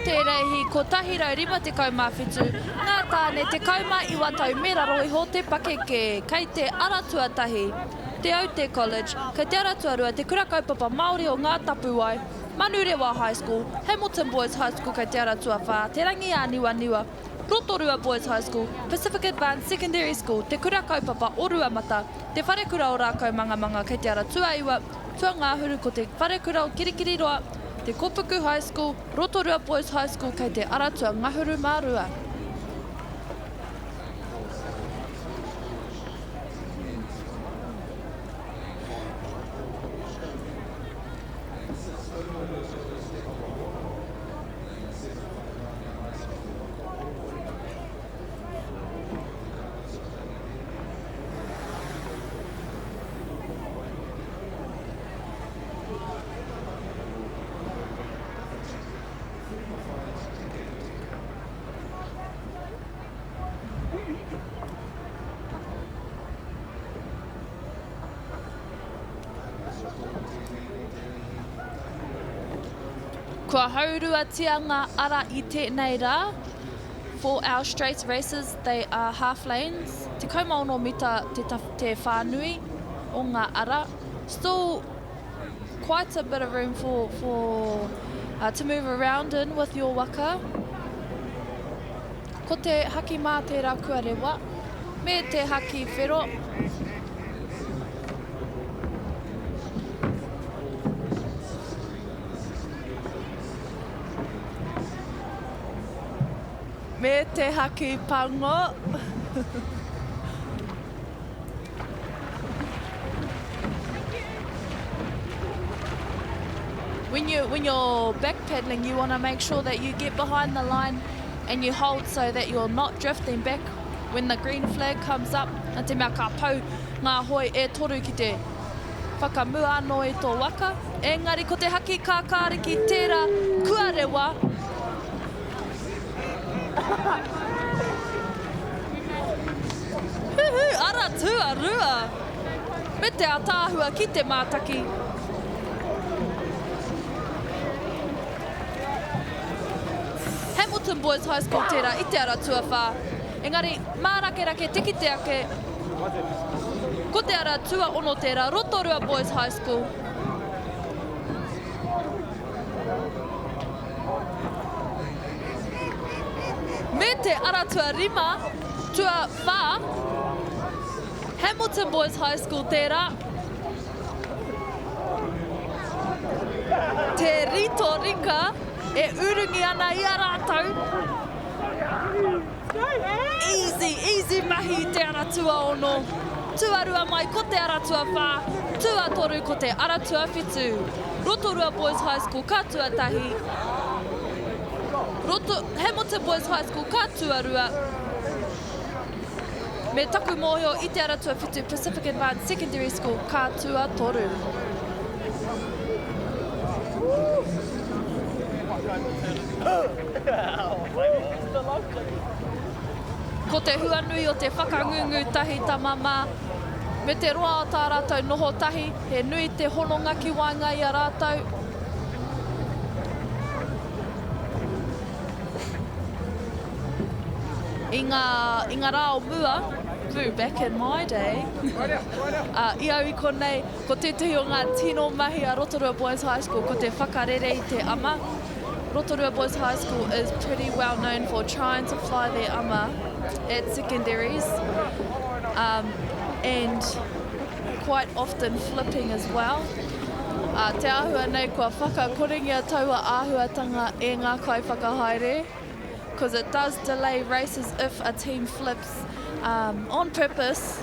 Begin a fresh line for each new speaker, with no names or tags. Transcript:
te reihi 157, ngā tāne 19 tau me raro iho te pakeke. Kei te ara tuatahi, Te Aute College, kei te ara tuarua Te Kura Kaupapa Māori o Ngā Tapuwae, Manurewa High School, Hamilton Boys High School kei te ara tuawhā, Te Rangiāniwaniwa, Rotorua Boys High School, Pacific Advanced Secondary School, Te Kura Kaupapa o Ruamata, Te Wharekura o Rākaumangamanga kei te ara tuaiwa, tuangahuru ko Te Wharekura o Kirikiriroa, Te Kopuku High School, Rotorua Boys High School kei te ara tuangahuru mā rua. Kua hauruatia ngā ara i tēnei rā. For our straight races, they are half lanes. 16 mita te, te whānui o ngā ara. Still quite a bit of room for, for uh, to move around in with your waka. Ko te haki mā tērā kua rewa, me te haki whero. Me te haki pango. When you when you're back paddling you want to make sure that you get behind the line and you hold so that you're not drifting back when the green flag comes up. Nā te mea ka pau ngā hoe e toru ki te whakamua anō i tō waka. Engari ko te haki kākāriki tērā kua rewa. Huhu, ara tuarua! Me te ataahua ki te mātaki. Hamilton Boys High School tērā i te ara tuawhā. Engari, mārakerake te kite ake, ko te ara tuaono tērā, Rotorua Boys High School. Me te ara tuarima, tuawhā, Hamilton Boys High School tērā. Te rito rika e urungi ana i a rātou. Easy, easy mahi i te ara tuaono. Tuarua mai ko te ara tuawhā, tuatoru ko te ara tuawhitu. Rotorua Boys High School ka tuatahi. Roto, Hamilton Boys High School ka tuarua. Me taku mōhio i te ara tuawhitu Pacific Advanced Secondary School ka tuatoru. Ko te huanui o te whakangungu tahi tama mā, me te roa o tā rātou noho tahi, he nui te hononga ki waenga i a rātou. I ngā, i ngā rā o mua, back in my day, uh, i au i konei, ko tētahi o ngā tino mahi a Rotorua Boys High School, ko te whakarere i te ama. Rotorua Boys High School is pretty well known for trying to fly their ama at secondaries um, and quite often flipping as well. Uh, te āhua nei kua whakakorengia taua āhuatanga e ngā kaiwhakahaere because it does delay races if a team flips um, on purpose.